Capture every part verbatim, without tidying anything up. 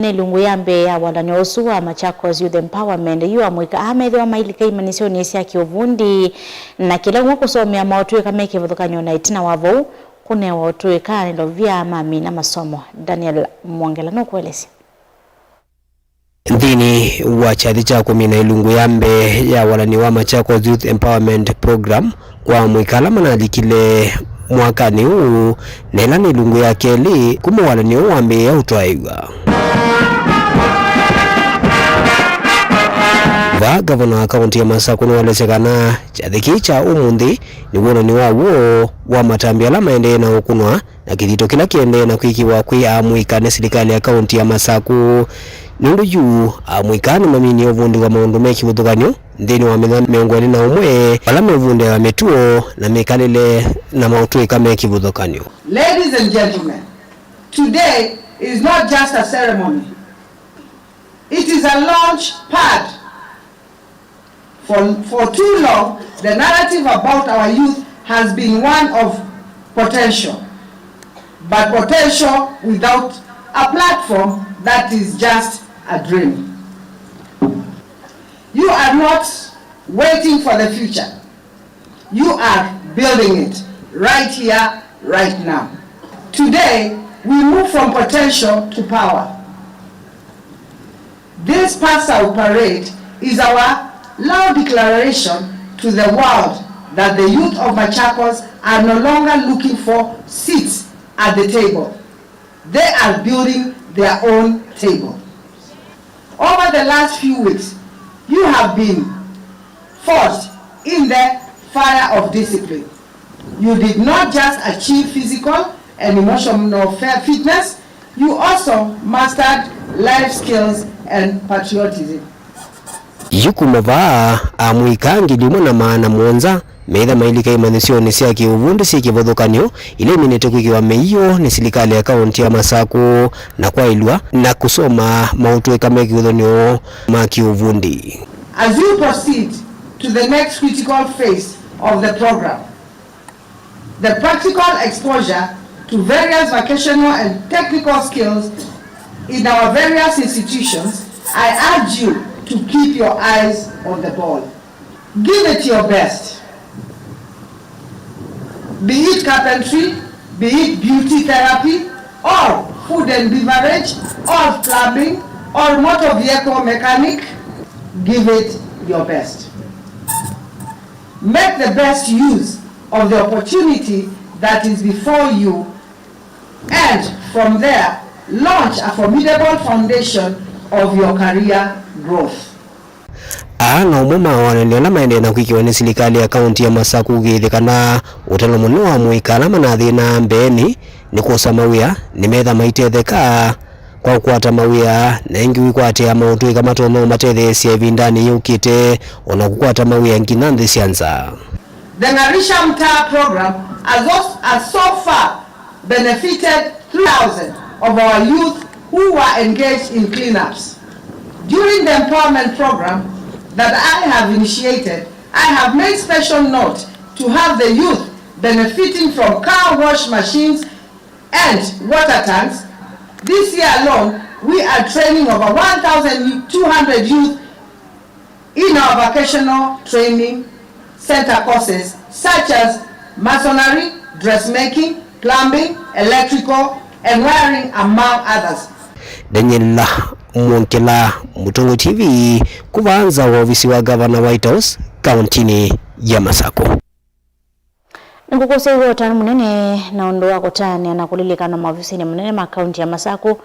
Nĩ ilungu ya mbee ya walany'o ũsu wa Machakos Youth Empowerment, yu amũika aa methĩwa mailika imanyĩsyonĩ sya kĩũvundi na kĩla ũmwe kũsomea maũtũĩka me kĩvathũkany'o, na ĩtina wa vau kũnewa ũtũĩka nĩ lovia mamina masomo. Daniel Mwongela nũkũelesya. Nthĩnĩ wa kyathĩ kya kũmina ilungu ya mbee ya walany'o wa Machakos Youth Empowerment Program, kwa amũika ala manalikile mwakanĩ ũũ, na ĩla nĩ ilungu ya kelĩ kuma walany'o ũũ wambĩĩa ũtwaĩw'a. Vaa, ngavana wa kaũntĩ ya Masakũ nĩwaelesya kana kyathĩ kĩĩ kya ũmũnthĩ nĩ wonany'o wa w'o wa matambya ala maendee na ũkũnwa na kĩthito kĩla kĩendee na kwĩkĩwa kwĩ amũika nĩ silikalĩ ya kaũntĩ ya Masakũ. Nũndũ yu amũika nĩmaminie ũvundi wa maũndũ me kĩvathũkany'o nthĩnĩ wa mĩthenya mĩongo ĩlĩ na ũmwe ala meũvundĩawa mĩtuo na mĩkalĩle na maũtũĩka me kĩvathũkany'o. Ladies and gentlemen, today is not just a ceremony. It is a launch pad. For, for too long, the narrative about our youth has been one of potential, but potential without a platform, that is just a dream. You are not waiting for the future. You are building it right here, right now. Today, we move from potential to power. This Pasau parade is our loud declaration to the world that the youth of Machakos are no longer looking for seats at the table. They are building their own table. Over the last few weeks, you have been forged in the fire of discipline. You did not just achieve physical and emotional fe-, fitness, you also mastered life skills and patriotism. Yu kuma vaa, amũika ngili ĩmwe na maana mũonza meĩtha mailika imanyĩsyonĩ sya kĩũvundi syĩ kĩvathũkany'o ila iminĩte kwĩkĩwa mĩio nĩ silikalĩ ya kaũntĩ ya Masakũ na kwaĩlw'a na kũsoma maũtũĩka me kĩvathũkany'o ma kĩũvundi. As you proceed to the next critical phase of the program, the practical exposure to various vocational and technical skills in our various institutions, I urge you to keep your eyes on the ball. Give it your best. Be it carpentry, be it beauty therapy, or food and beverage, or plumbing, or motor vehicle mechanic, give it your best. Make the best use of the opportunity that is before you, and from there, launch a formidable foundation of your career growth. Aa no ũmwe ma wanene ala maendee na kwĩkĩwa nĩ silikalĩ ya kaũntĩ ya Masakũ kũĩthya kana ũtalo mũnene wa amũika ala manathĩnaa mbeenĩ nĩ kwosa mawĩa nĩmetha maitetheka kwa kũkwata mawĩa na ĩngĩ kwĩkwatĩa maũtũĩka matonya ũmatetheesya ĩvindanĩ yũkĩte, o na kũkwata mawĩa nginya nthĩ sya nza. The Ng'arisha Mtaa program has als-, has so far benefited three thousand of our youth who were engaged in cleanups. During the empowerment program that I have initiated, I have made special note to have the youth benefiting from car wash machines and water tanks. This year alone, we are training over one thousand two hundred youth in our vocational training center courses such as masonry, dressmaking, plumbing, electrical, and wiring, among others. Daniel Mwongela, Mũtongoi T V, kuma nza wa ovisi wa gavana White House, kaũntĩnĩ ya Masakũ. Nĩkũkũsĩiwe ũtanu mũnene na ũndũ wa kũtanĩa na kũlilikana maovisinĩ manene ma kaunti ya Masakũ,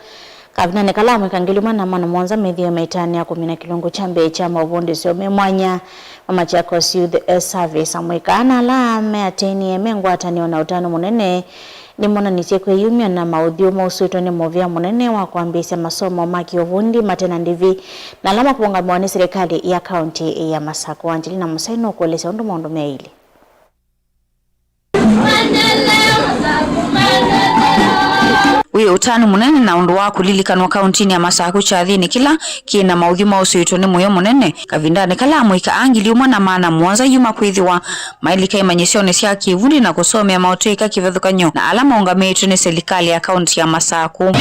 kavindanĩ kala amũika ngili ĩmwe na maana mũonza methĩwe maitanĩa kũmina kĩlungu kya mbee kya maũvundĩsyo me mwanya ma Machakos Youth Service. Amũika ana ala meatĩnie me ngwatanĩo na ũtanu mũnene nĩmonanisye kwĩyumya na maũthyũ mausũĩtwe nĩ mũvĩa mũnene wa kwambĩĩsya masomo ma kĩũvundi mate na ndĩvi na ala makũũngamĩwa nĩ silikalĩ ya kaunti ya Masakũ. Angelina Mũsai nũkũelesya ũndũ maũndũ meĩlye. Wĩ ũtanu mũnene na ũndũ wa kũlilikanwa kauntinĩ ya Masakũ kyathĩnĩ kĩla kĩ na maũthyũ mausũĩtwe nĩ mũyo mũnene, kavindanĩ kala amũika a ngili ũmwe na maana mũonza yuma kwĩthĩwa mailika imanyĩsyonĩ sya kĩvundi na kũsomea maũtũĩka kĩvathũkany'o na ala maũngamĩĩtwe nĩ silikalĩ ya kaunti ya Masakũ.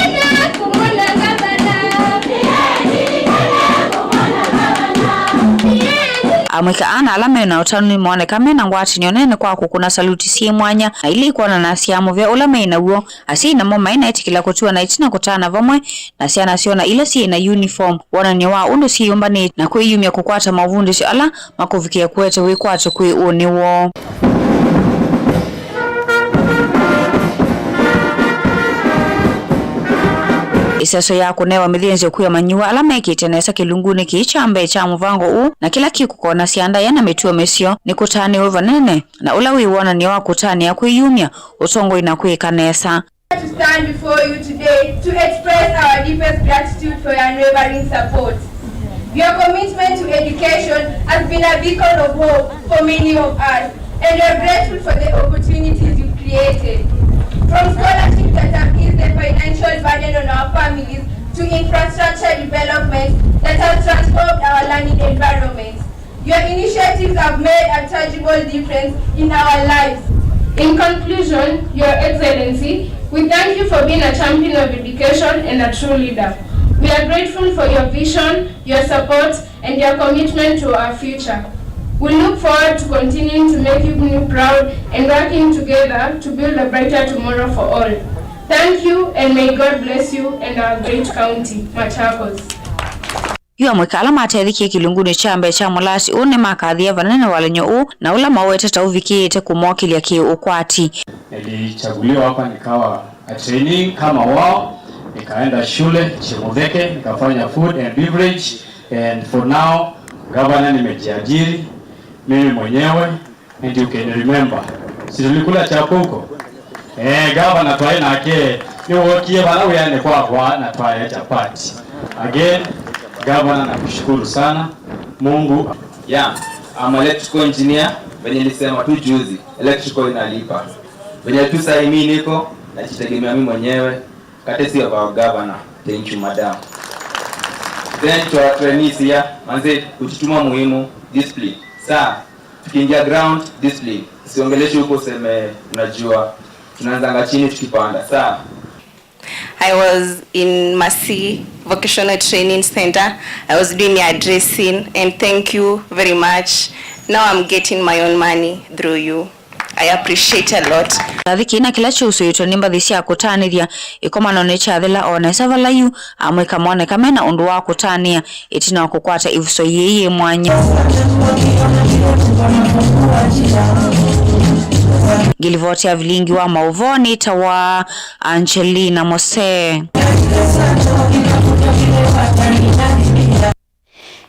Amũika aa na ala me na ũtanu nĩmooneka me na ngwatanĩo nene kwa kũkũna saluti syĩ mwanya na ila ikwonanasya mũvea ũla me naw'o. Asyai namo maĩ na ĩtĩkĩla kũtuana ĩtina kũtana vamwe na syana syoo na ila syĩ na uniform, wonany'o wa ũndũ syĩyũmbanĩtye na kwĩyumya kũkwata mavundĩsyo ala makũvikĩa kũete wĩkwatyo kwĩ ũnĩ woo. Ĩseso ya kũnewa mĩthĩnzĩo kwĩ amanyĩw'a ala mekĩte nesa kĩlungunĩ kĩĩ kya mbee kya mũvango ũũ, na kĩla kĩkũkonasya ndaĩa na mĩtuo mĩseo nĩ kũtanĩwe vanene na ũla wĩ wonany'o wa kũtanĩa kwĩyumya, ũtongoi na kwĩka nesa. To stand before you today to express our deepest gratitude for your unwavering support. Your commitment to education has been a beacon of hope for many of us, and we are grateful for the opportunities you've created. From scholarships that have eased the financial burden on our families to infrastructure developments that have transformed our learning environments. Your initiatives have made a tangible difference in our lives. In conclusion, Your Excellency, we thank you for being a champion of education and a true leader. We are grateful for your vision, your support, and your commitment to our future. We look forward to continuing to make you proud and working together to build a brighter tomorrow for all. Thank you, and may God bless you and our great county, Machakos. Yu amũika ala matethĩkie kĩlungunĩ kya mbee kya mũlasi ũũ nĩmakathie vanene walany'o ũũ na ũla mawete ta ũvikĩĩte kũmokĩlya kĩ-ũkwati. Nilichaguliwa hapa nikawa a trainee kama wao, nikaenda shule Chimutheke, nikafanya food and beverage, and for now, governor, nimejiajiri mimi mwenyewe. And you can remember, si tulikula chakula huko? Eh, gavana twaĩ nake nĩwookie vala wĩanĩ kwakwa na twaĩa chapati. Again, gavana, nakushukuru sana. Mungu. Yeah, I'm electrical engineer, venye nilisema tu juzi, electrical inalipa. Venye tu saa hii mi niko najitegemea mi mwenyewe, courtesy of our governor. Thank you, madam. Then to our trainees here, manze, kujituma muhimu, discipline. Saa tukiingia ground, discipline. Usiongeleshe huko useme unajua, tunaanzanga chini tukipanda. Saa. I was in Masi Vocational Training Center. I was doing hairdressing, and thank you very much. Now I'm getting my own money through you. I appreciate a lot. Kĩlathi kĩna kĩla kyusũĩtwe nĩ mbathi sya kũtanĩthya ĩkomanonĩ kyathela o nesa vala yu amũika moneka mena ũndũ wa kũtanĩa ĩtina wa kũkwata ĩvuso yĩĩ yĩ mwanya. Ngilivoti ya vilingi wa maũvoo nĩtawa Angelina Mose.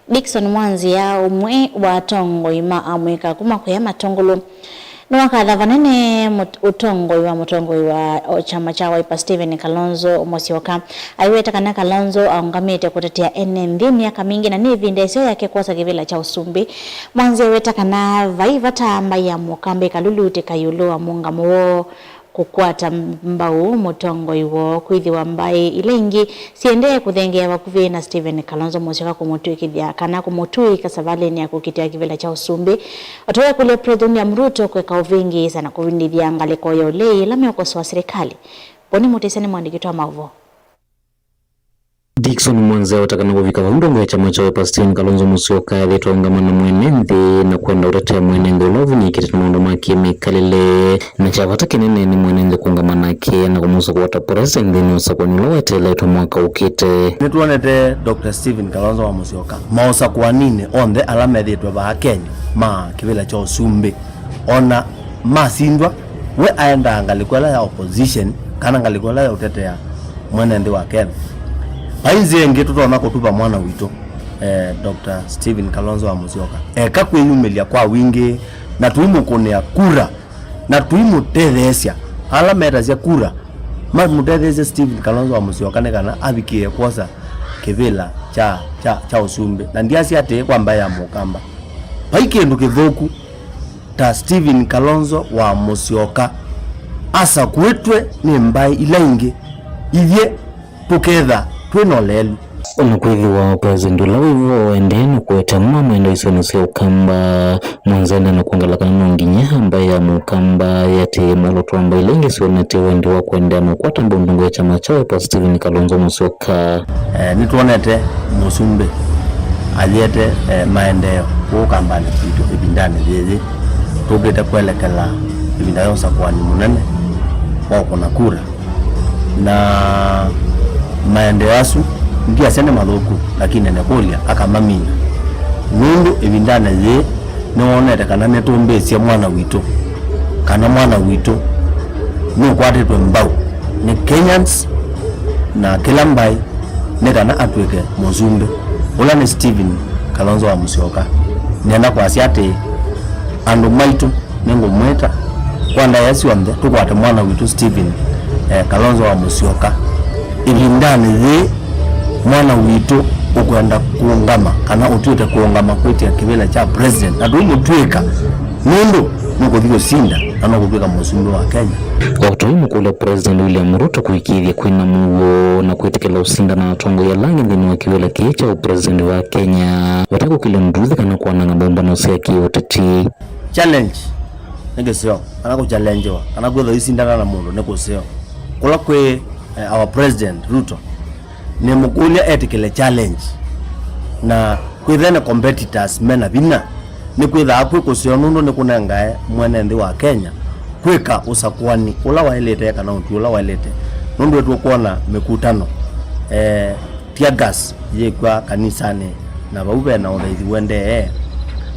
Dickson Mwanzia, ũmwe wa atongoi ma amũika kuma kũya Matũngũlũ, nĩwakatha vanene mũt-, ũtongoi wa mũtongoi wa o kyama kya Wiper Stephen Kalonzo Musyoka. Aiweta kana Kalonzo aũngamĩte kũtetea ene nthĩ myaka mingĩ na nĩ ĩvinda ĩseo yake kwosa kĩvĩla kya ũsumbĩ. Mwanzia aweta kana vai vata mbaĩ ya Mũkamba ĩkalulutĩka ĩũlũ wa mũũngamo woo kũkwata mbau mũtongoi woo, kwĩthĩwa mbaĩ ila ingĩ siendee kũthengeea vakuvĩ na Stephen Kalonzo Musyoka kũmũtw'ĩkĩthya kana kũmũtw'ĩĩka savalĩnĩ ya kũkitĩa kĩvĩla kya ũsumbĩ, o ta ũla ekũlya President William Ruto kwĩka ũvĩngĩĩsa na kũvindĩthya ngalĩko ya ũlei ĩla meũkosoa silikalĩ. Boni Mũtĩsya nĩ mũandĩki wa maũvoo. Dickson Mwanzia aweta kana kũvika vau ndongo ya kyama kya Wiper Stephen Kalonzo Musyoka ethĩĩtwe aũngama na mwene nthĩ na kwenda ũtetea mwene nthĩ ũla ũvinyĩĩkĩte na maũndũ ma kĩmĩkalĩle. Na kya vata kĩnene nĩ mwene nthĩ kũũngama nake na kũmũsakũa ta president nthĩnĩ wa ũsakũani ũla weteeletwe mwaka ũkĩte. Nĩtwonete Doctor Stephen Kalonzo wa Musyoka maũsakũaninĩ onthe ala methĩĩtwe vaa Kenya ma kĩvĩla kya ũsumbĩ. Ona masindwa, we aendaa ngalĩko ĩla ya opposition, kana ngalĩko ĩla ya ũtetea mwene nthĩ wa Kenya. Vai nzĩa ĩngĩ tũtonya kũtuva mwana witũ, eh, Doctor Stephen Kalonzo wa Musyoka. Eka kwĩyumĩlya kwa wingĩ, na tũimũkũnĩa kura, na tũimũtetheesya. Ala metasya kura, mamũtetheesye Stephen Kalonzo wa Musyoka nĩ kana avikĩe kwosa kĩvĩla kya, kya, kya ũsumbĩ. Na ndyasya atĩĩ kwa mbaĩ ya Mũkamba. Vai kĩndũ kĩthũku ta Stephen Kalonzo wa Musyoka asakũĩtwe nĩ mbaĩ ila ingĩ, ithyĩ tũketha twĩ na ũleelu. O na kwĩthĩwa president ũla wĩ vo aendee na kũete amwe ma maendeeo isionĩ sya Ũkamba, Mwanzia aendee na kwongela kana no nginya mbaĩ ya Mũkamba yĩatĩĩe mwolooto wa mbaĩ ila ingĩ syonetye wendi wa kũendeea na kũkwata mbau ndongo ya kyama kya Wiper Stephen Kalonzo Musyoka. Eh, nĩtwonete mũsumbĩ ayĩete, eh, maendeeo Kũũ kambanĩ kitũ ĩvindanĩ yĩĩ, tũkĩte kwelekela ĩvinda ya ũsakũani mũnene wa ũkũna kura, na maendeeo asu ndiasya nĩ mathũku, lakini nĩkũlya aka mamina, nũndũ ĩvindanĩ yĩĩ nĩwonete kana nĩtũmbĩĩsye mwana witũ, kana mwana witũ nũkwatĩtwe mbau nĩ Kenyans, na kĩla mbaĩ nĩ kana atw'ĩke mũsumbĩ, ũla nĩ Stephen Kalonzo wa Musyoka. Nĩenda kwasya atĩĩ, andũ maitũ, nĩngũmwĩta kwa ndaĩa syonthe tũkwate mwana witũ Stephen, eh, Kalonzo wa Musyoka. Ĩvindanĩ yĩĩ, mwana witũ ũkwenda kũũngama kana ũtw'ĩte kũũngama kwĩtya kĩvĩla kya president, na tũimũtw'ĩka nũndũ nũkũthi kũsinda na nũkũtw'ĩka mũsumbĩ wa Kenya. O ta ũu nũkũlya President William Ruto kũĩkĩĩthya kwĩna mũuo na kwĩtĩkĩla ũsindana na atongoi ala angĩ nthĩnĩ wa kĩvĩla kĩĩ kya ũpresident wa Kenya, vate kũkĩlya nduthi kana kwananga mbũmbano sya kĩũteti. Challenge nĩ kĩseo, kana kũchallengewa, kana kwĩthwa ũisindana na mũndũ nĩ kũseo. Kũla kwĩ, eh, our president Ruto, nĩmũkũlya etĩkĩle challenge, na kwĩthene competitors mena vinya, nĩkwĩthaa kwĩ kũseo nũndũ nĩkũnengae mwene nthĩ wa Kenya kwĩka ũsakũani ũla waĩlĩte kana ũtwi ũla waĩlĩte, nũndũ nĩtũkwona mĩkutano, eh, tear gas yĩkw'a kanisanĩ, na vau ve na ũthaithi ũendee,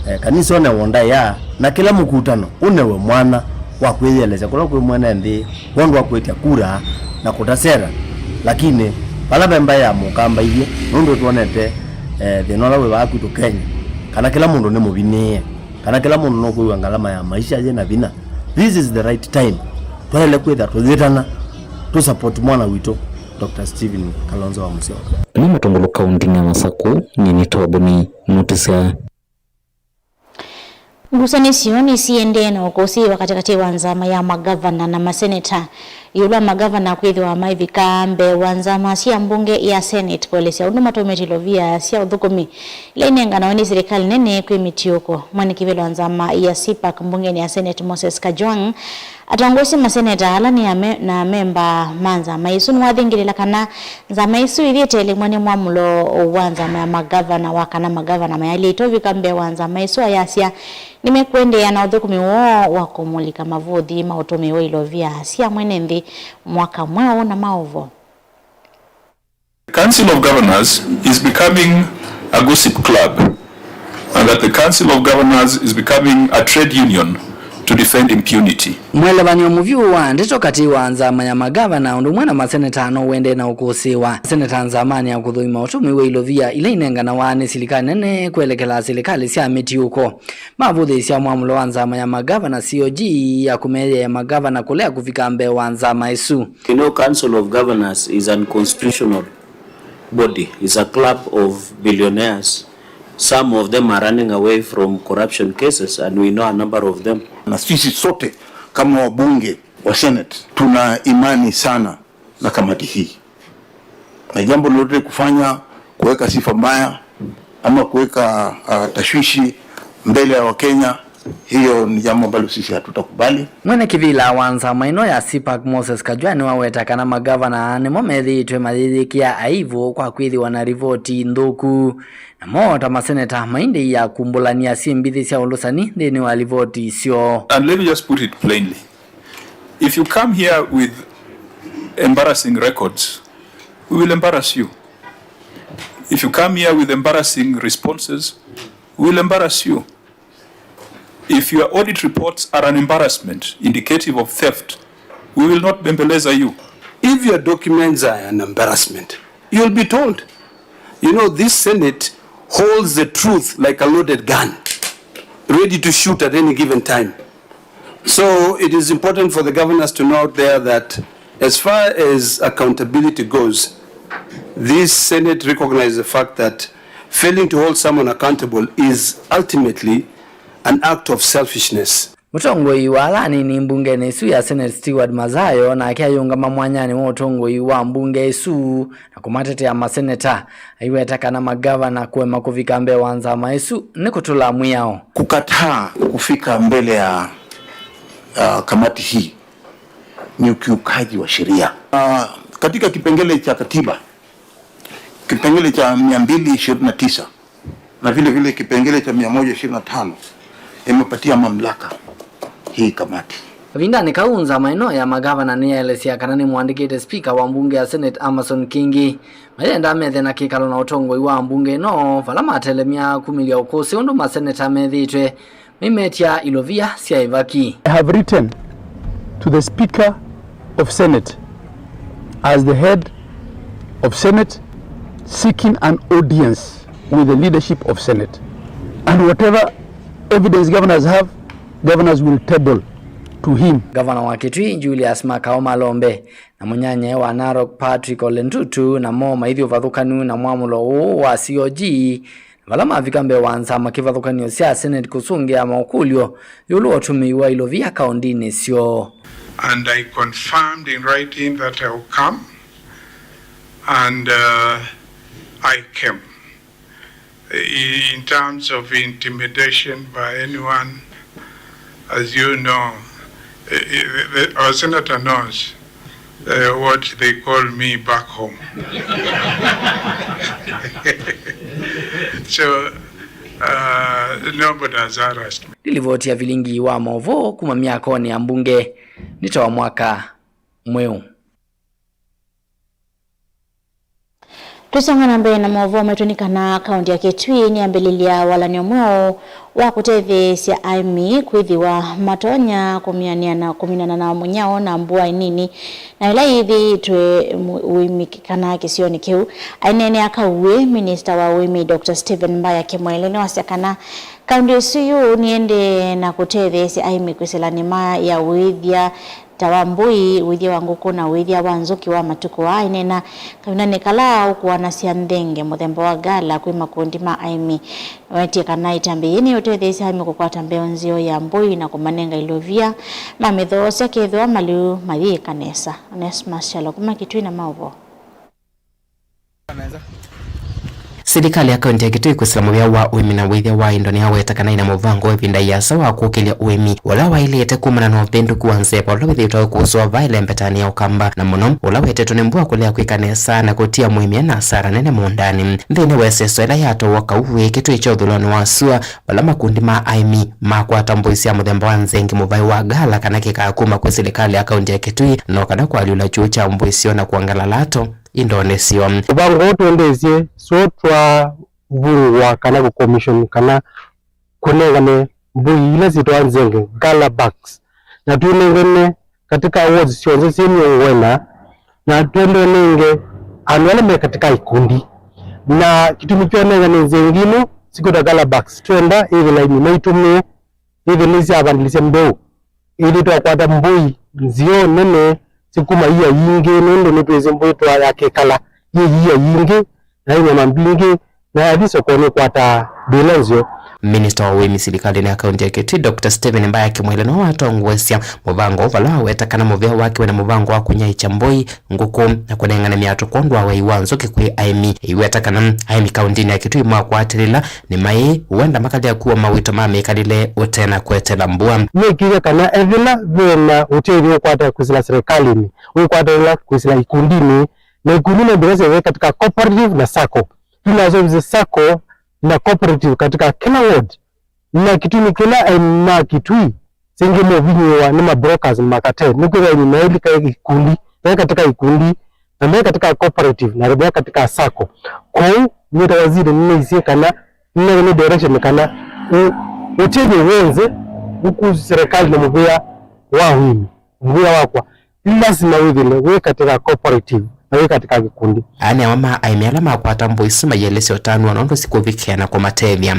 eh, kanisa ũnewa ndaĩa, na kĩla mũkutano ũnewe mwanya wa kwĩyĩelesya kũla kwĩ mwene nthĩ kwondũ wa kwĩtya kura na kũta sera. Lakini vala ve mbaĩ ya mũkamba ithyĩ, nũndũ nĩtwonete, eh, thĩna ũla wĩ vaa kwitũ Kenya, kana kĩla mũndũ nĩ mũvinĩĩe, kana kĩla mũndũ nũkwĩw'a ngalama ya maisha yĩ na vinya. This is the right time. Twaĩle kwĩtha tũyĩtana, tũ support mwana witũ, Doctor Stephen Kalonzo wa Musyoka. Kuma Matungulu kauntinĩ ya Masakũ, nyie nĩ Toboni Mutisya. Ngusanĩsyo nĩsiendee na ũkũsĩĩwa katĩkatĩ wa nzama ya magavana na maseneta. Ĩũlũ wa magavana kwĩthĩwa maivika mbee wa nzama sya mbunge ya Senate kũelesya ũndũ matũmĩte ilovia sya ũthũkũmi ila inenganawe nĩ silikalĩ nene kwĩ mĩtiũko, mwene kĩvĩla wa nzama ya CPAC mbungenĩ ya Senate Moses Kajwang' atongoesye maseneta ala nĩ ame-, na amemba ma nzama ĩsu nĩwathingĩlĩla kana nzama ĩsu ĩthiĩte ĩlimwe nĩ mwamũlo wa nzama ya magavana wa kana magavana mayaĩlĩte ũvika mbee wa nzama ĩsu ayasya nĩmekũendeea na ũthũkũmi woo wa kũmũlika mavũthi ma ũtũmĩi wa ilovia sya mwene nthĩ mwaka mweũ na maũvo. The Council of Governors is becoming a gossip club, and that the Council of Governors is becoming a trade union to defend impunity. Mwelevanyo mũvyũ wa ndeto katĩ wa nzama ya magavana ũndũ ũmwe na maseneta no ũendee na ũkũsĩĩwa. Maseneta nzamanĩ ya kũthũima ũtũmĩi wa ilovia ila inenganawa nĩ silikalĩ nene kwelekela silikalĩ sya mĩtiũko. Mavũthĩĩsya mwamũlo wa nzama ya magavana, C O G, ya kũmeyeea magavana kũlea kũvika mbee wa nzama ĩsu. You know, Council of Governors is unconstitutional body, is a club of billionaires. Some of them are running away from corruption cases and we know a number of them. Na sisi sote kama wabunge wa Senate tuna imani sana na kamati hii. Na jambo lolote kufanya kuweka sifa mbaya ama kuweka, ah, tashwishi mbele ya Wakenya, hiyo ni jambo ambalo sisi hatutakubali. Mwene kĩvĩla wa nzama ĩno ya CPAC Moses Kajwang' nĩwaweta kana magavana nĩmo methĩĩtwe mayĩyĩkĩa aivu kwa kwĩthĩwa na livoti nthũku, namo ta maseneta maindĩĩa kumbũlany'a syĩmbithĩ sya ũlũsani nthĩnĩ wa livoti isyo. And let me just put it plainly. If you come here with embarrassing records, we will embarrass you. If you come here with embarrassing responses, we will embarrass you. If your audit reports are an embarrassment indicative of theft, we will not bembeleza you. If your documents are an embarrassment, you'll be told. You know, this Senate holds the truth like a loaded gun, ready to shoot at any given time. So it is important for the governors to know out there that as far as accountability goes, this Senate recognizes the fact that failing to hold someone accountable is ultimately an act of selfishness. Mũtongoi wa ala anini mbungenĩ ĩsu ya Senate Stewart Mathayo nake ayĩũngama mwanyanĩ wa ũtongoi wa mbunge ĩsu na kũmatetea maseneta. Aiweta kana magavana kũema kũvika mbee wa nzama ĩsu nĩ kũtũla mwĩao. Kukataa kufika mbele ya, uh, kamati hii ni ukiukaji wa sheria. Uh, katika kipengele cha katiba, kipengele cha mia mbili ishirini na tisa, Na vile vile kipengele cha mia moja ishirini na tano imepatia mamlaka hii kamati. Kavindanĩ kau, nzama ĩno ya magavana nĩyaelesya kana nĩmũandĩkĩte spika wa mbunge ya Senate, Amason Kingi, mayenda methe na kĩkalo na ũtongoi wa mbunge ĩno, vala matelemya kumĩlya ũkũsĩ ũndũ maseneta methĩĩtwe maimetya ilovia sya ĩvaki. I have written to the Speaker of Senate as the head of Senate seeking an audience with the leadership of Senate. And whatever evidence governors have, governors will table to him. Gavana wa Kitui, Julius Makao Malombe, na mũnyanyae wa Narok, Patrick Ole Ntutu, namo maithi ũvathũkanu na mwamũlo ũũ wa C O G, vala mavika mbee wa nzama kĩvathũkany'o sya Senate kũsũngĩa maũkũlyo ĩũlũ wa ũtũmĩi wa ilovia kaũndĩnĩ syoo. And I confirmed in writing that I will come, and, uh, I came. In terms of intimidation by anyone, as you know, eh, eh, the, our senator knows, eh, what they call me back home. So, uh, nobody has harassed me. Nĩ livoti ya vilingi wa maũvoo kuma myakonĩ ya mbunge nĩ ta wa mwaka mweũ. Tũsonga na mbee na maũvoo maitũ nĩ kana kaũntĩ ya Kitui nĩyambĩlĩlya walany'o mweũ wa kũtetheesya aĩmi kwĩthĩwa matonya kũmĩanĩa na kũminana na mũnyao na mbua nini na ĩla yĩthĩĩtwe mu-, ũĩmi kana kĩsionĩ kĩu. Aineenea kauĩ, minista wa ũĩmi, Doctor Stephen Mbaya Kimwele, nĩwasya kana kaũntĩ ĩsu yu nĩendee na kũtetheesya aĩmi kwĩsĩla nĩma ya ũĩthya ta wa mbũi, ũĩthya wa ngũkũ na ũĩthya wa nzũkĩ wa matukũ aa. Aineena kavindanĩ kala ũkũanasya nzenge mũthemba wa gala kwĩ makundi ma aĩmi, wetie kana ĩtambya yĩĩ nĩyũtetheesya aĩmi kũkwata mbeũ nzeo ya mbũi na kũmanenga ilovia mamĩthoosya kethĩwa malĩu mayĩka nesa. Onesmus Kyalo kuma Kitui na maũvoo. Silikalĩ ya kaunti ya Kitui kwĩsĩla mũvĩa wa ũĩmi na wĩthĩa wa indo nĩyaweta kana ĩna mũvango wa ĩvinda ĩasa wa kũkĩlya ũĩmi ũla waĩlĩte kumana na ũvĩndũku wa nzeva ũla wĩthĩĩtwe ũkũsũa vaa ĩlembetanĩ ya Ũkamba, na mũno ũla wetetwe nĩ mbua kũlea kwĩka nesa na kũtia mũĩmi ena asara nene mũũndanĩ. Nthĩnĩ wa ĩseso ĩla yatowa kauĩ kĩtũĩ kya ũthũlanĩ wa sua, vala makundi ma aĩmi makwata mbũi sya mũthemba wa nzengi mũvaĩ wa gala kana kĩkaa kuma kwĩ silikalĩ ya kaunti ya Kitui, no kana kũalyũla kyũũ kya mbũi syoo na kuongela lato indonĩ syoo. Mũvango ũũ twendeesye soo twavungũa kana kũcommission kana kũnengane mbũi ila syĩtawa nzenge, gala bucks, na twĩnengane katika wards syonthe syĩ mĩongo ĩna, na twende ũnenge andũ ala me katika ikundi. Na kĩtumi kya ũnengane nzenge ino sikwĩtwa gala bucks, twenda ĩthĩlaini maitũmĩe ĩthĩ nĩsyavandĩlĩsya mbeũ, ĩthĩ twakwata mbũi nzeo nene sikuma ia yingĩ, nũndũ nĩtwĩsĩ mbũi twa ya kĩkala yĩ ia yingĩ, na yĩ nyama mbingĩ, na yathi soko nĩkwataa mbĩla nzeo. Minista wa ũĩmi silikalĩnĩ ya kaunti ya Kitui, Doctor Stephen Mbaya Kimwele, nĩwe watongoesya mũvango ũũ, vala waweta kana mũvĩa wake wĩna mũvango wa kũnyaĩĩkya mbũi, ngũkũ, na kũnengane myatũ kwondũ wa wai wa nzũkĩ kwĩ aĩmi. Aiweta kana aĩmi kauntinĩ ya Kitui makwatĩlĩla nĩmaĩ wenda makalea kuwa mawĩto ma mĩkalĩle ũte na kwetela mbua. Nĩkĩĩe kana ethĩla vena ũtethyo ũkwata kwĩsĩla serikalĩnĩ, ũkwatĩlĩla kwĩsĩla ikundinĩ, na ikundi no nginya syĩthĩwe katika cooperative na sacco. Twĩna services sacco na cooperative katika kila ward. Na kĩtumi kĩla aĩmi ma Kitui singĩ meũvinyĩĩwa nĩ mabrokers ma cartel, nĩkwĩthĩwa aĩmi mailika ikundi, me katika ikundi, na me katika cooperative, na me katika sacco. Kwoou, nĩ ta waziri nĩnĩisye kana nĩnenganwe direction kana ũ-, ũtethyo w'onthe ũku serikali na mũvĩa wa ũĩmi, mũvĩa wakwa, nĩ lasima wĩthĩle wĩ katika cooperative na wĩ katika gĩkundi. Aa nĩ amwe ma aĩmi ala makwata mbũi isu maielesya ũtanu wa nũndũ sikũvikĩa na kũmatethya.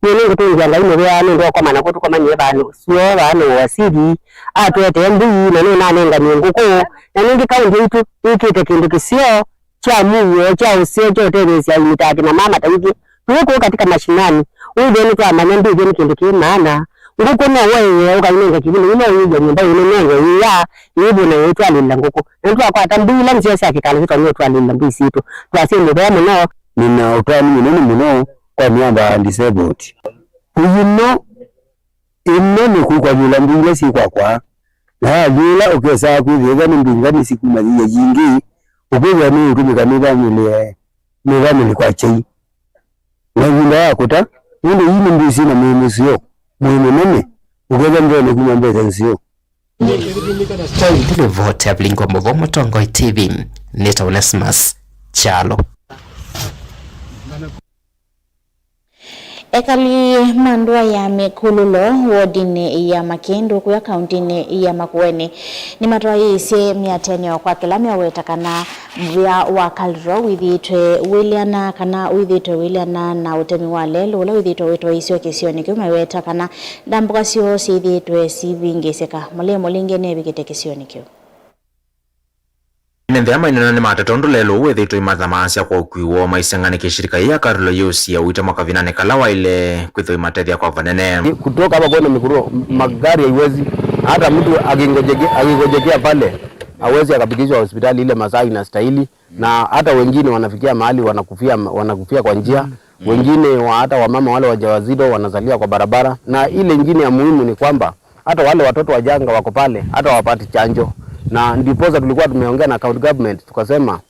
Nyie nĩngũtũngĩa Ngai mũvea nũndũ wa kũkomana kũu tũkomanie vandũ soo vaa na wasili atũetee mbũi na nũnanenganie ngũkũ. Na nĩngĩ kaũntĩ yaitũ ĩkĩte kĩndũ kĩseo kya mũuo kya ũseo kya ũtetheesya aĩmi ta akina mama ta ithyĩ twĩ kũu katika mashinani. Wĩthĩe nĩtwamanya mbĩthya nĩ kĩndũ kĩ maana. Ngũkũ no ũeee ũkainenga kĩvũnĩ, yu no ũyĩw'a nyũmba ĩnenengwe ĩya ĩivũna ĩitwalĩlĩla ngũkũ. Na nĩtwakwata mbũi ila nzeo sya kĩkala tũtonya ũtwalĩlĩla mbũi sitũ. Twasĩ mũvea mũno. Nĩna ũtanu mũnene mũno kwa myamba disabled. Ũyũno ĩno nĩ kũkwanyĩla mbũi ila syĩ kwakwa, na yalyũla ũkesaa kwĩthĩĩthwa nĩ mbingani sikuma yia yingĩ, ũkwĩthĩa nĩũtũmĩka nĩ vamĩlĩ, nĩ vamĩlĩ kwa kyai. Na ĩvinda ya kũta, nũndũ ii nĩ mbũi syĩ na mũĩ mũseo, mũĩ mũnene, ũkethĩa ndĩonekuma mbesa nzeo. Livoti ya Vilingi wa Mũvoo Mũtongoi T V, nĩ ta Onesmus Kyalo. Ekali ma ndũa ya Mĩkũlũlo, wodinĩ ya Makĩndũ, kũya kauntinĩ ya Makueni, nĩmatwaĩĩsye mĩatĩanĩo kwa kĩla meũweta kana mũvĩa wa Kalro wĩthĩĩtwe wĩleana kana wĩthĩĩtwe wĩleana na ũtemi wa lelũ ũla wĩthĩĩtwe wĩtwaĩĩsw'e kĩsionĩ kĩu, meweta kana ndambũka syoo syĩthĩĩtwe sivĩngĩĩsĩka. Mũlei Mũlinge nĩevikĩte kĩsionĩ kĩu. Ene nthĩ aa maineena nĩmateta ũndũ lelũ ũũ wĩthĩĩtwe imathamaasya kwa ũkui woo, maiseng'a nĩkĩ shirika yĩĩ ya Carlo yĩũsie ũita makavindanĩ kala waĩle kwĩthĩwa imatethya kwa vanene. Kutoka hapa kwenda Mikuru, magari haiwezi, hata mtu akingojeke-, akingojekea pale, hawezi akafikishwa hospitali ile masaa inastahili, na hata wengine wanafikia mahali wanakufia, wanakufia kwa njia, wengine wa, hata wamama wale wajawazito wanazalia kwa barabara, na ile ingine ya muhimu ni kwamba hata wale watoto wachanga wako pale, hata hawapati chanjo. Na ndiposa tulikuwa tumeongea na county government, tukasema,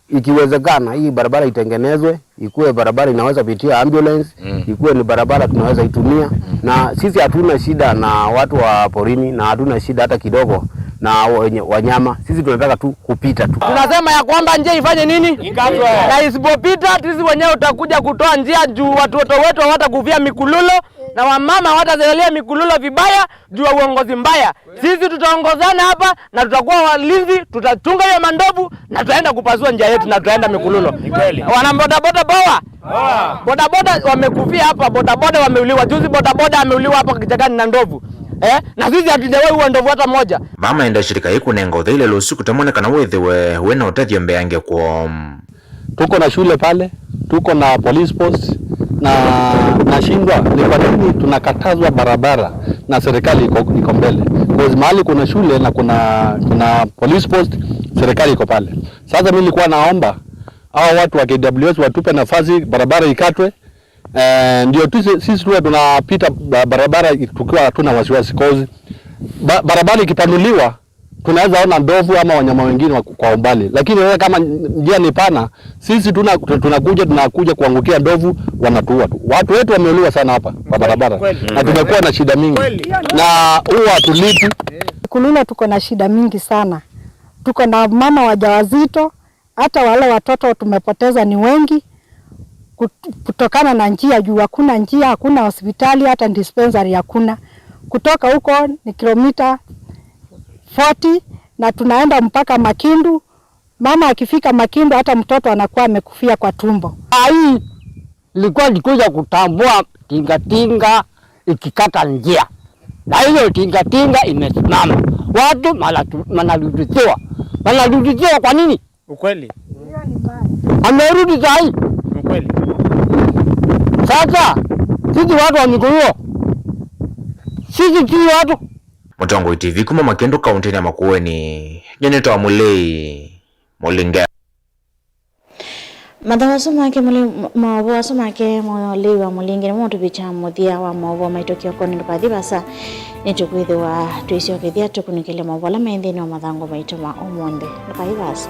ikiwezekana, hii barabara itengenezwe, ikuwe barabara inaweza pitia ambulance, ikuwe ni barabara tunaweza itumia. Na sisi hatuna shida na watu wa porini, na hatuna shida hata kidogo na wenye wanyama. Sisi tunataka tu kupita tu. Tunasema ya kwamba njia ifanye nini? Ikatwe. Na isipopita, sisi wenyewe tutakuja kutoa njia juu watoto wetu hawatakufia Mikululo, na wamama hawatazalia Mikululo vibaya juu ya uongozi mbaya. Sisi tutaongozana hapa na tutakuwa walinzi, tutachunga hiyo mandovu na tutaenda kupasua njia yetu na tutaenda Mikululo. Ni kweli. Wana bodaboda power. Bodaboda wamekufia hapa, bodaboda wameuliwa. Juzi bodaboda ameuliwa hapa kichakani na ndovu. Eh? Na sisi hatujawahi ua ndovu hata moja. Vaa maenda shirika yĩĩ kũnenga ũthei lelũ ũsu kũtamonekana wĩthĩwe wĩna ũtethyo mbeange kwoo. Tuko na shule pale, tuko na police post, na nashindwa ni kwa nini tunakatazwa barabara na serikali iko, iko mbele. Because mahali kuna shule na kuna, kuna police post, serikali iko pale. Sasa mimi nilikuwa naomba hao watu wa K W S watupe nafasi, barabara ikatwe. Eh, ndio tu si-, sisi tuwe tunapita ba-, barabara tukiwa hatuna wasiwasi, cause ba-, barabara ikipanuliwa, tunaweza ona ndovu ama wanyama wengine wa-, kwa umbali. Lakini sasa kama njia ni pana, sisi tuna-, tu-, tunakuja, tunakuja kuangukia ndovu, wanatuua tu. Watu wetu wameuliwa sana hapa kwa barabara. Kweli. Na tumekuwa na shida mingi. Kweli. Na huwa hatulipi. Kulula tuko na shida mingi sana. Tuko na mama wajawazito, hata wale watoto tumepoteza ni wengi kut-, kutokana na njia, juu hakuna njia, hakuna hospitali, hata dispensary hakuna. Kutoka huko ni kilomita forty na tunaenda mpaka Makindu. Mama akifika Makindu, hata mtoto anakuwa amekufia kwa tumbo. Saa hii ilikuwa nikuja kutambua tingatinga ikikata njia, na hiyo tingatinga imesimama, watu malatu-, manarudishiwa. Manarudishiwa kwa nini? Ukweli. Amerudi saa hii. Ukweli. Sasa sisi watu wa Mikululo, sisi si watu. Mũtongoi T V kuma Makindu kauntinĩ ya Makueni, nyie nĩtawa Mũlei Mũlinge. Mathaũ asu make Mũlei, maũvoo asu make Mũlei wa Mũlinge nĩmo matũvikya mũthya wa maũvoo maitũ kĩokonĩ. Ndũkathi vaasa, nĩtũkwĩthĩwa twĩsyokethya tũkunĩkĩle maũvoo ala me nthĩnĩ wa mathangũ maitũ ma ũmũnthĩ. Ndũkathi vaasa.